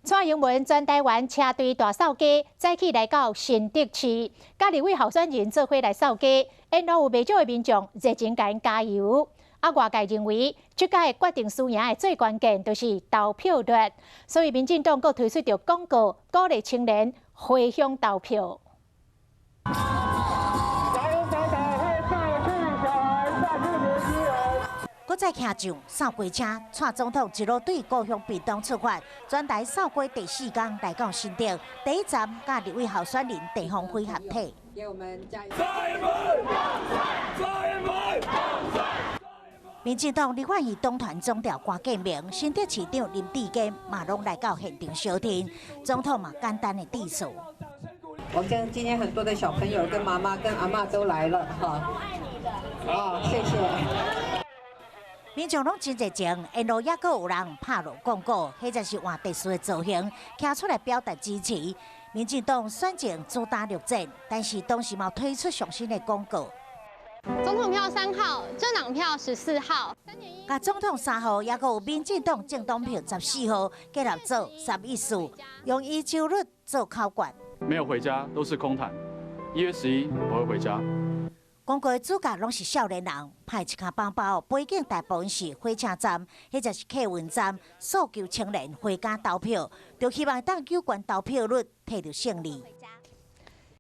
蔡英文全台灣車隊大掃街，早起來到新竹市，佮立委候選人做伙來掃街，沿路有袂少的民眾熱情共𪜶加油。啊，外界認為，這屆決定輸贏的最關鍵就是投票率，所以民進黨閣推出著廣告，鼓勵青年回鄉投票。蔡總統會帶去小孩，帶去年輕人。閣再騎上掃街車，蔡總統一路對故鄉屏東出發，全台掃街第四工來到新竹，第一站佮立委候選人鄭鴻輝合體。給我們加油！蔡英文，民進黨立法院黨團總召郭建明、新竹市長林智堅嘛攏來到現場相挺，總統嘛簡單的致辭。我見今天很多的小朋友跟媽媽跟阿嬤都來了，哈，好，謝謝。民眾攏真熱情，沿路猶閣有人拍落廣告，或者是換特殊的造型，徛出來表達支持。民進黨選戰主打綠戰，但是同時嘛推出上新的廣告。總統票3號，政黨票14號。共總統3號，猶閣有民進黨政黨票14號，結合做314，用圓周率做口訣。沒有回家都是空談。1月11我會回家。廣告的主角攏是少年人，拍一跤包包，背景大部分是火車站，或者是客運站，訴求青年回家投票，就希望當有關投票率提著勝利。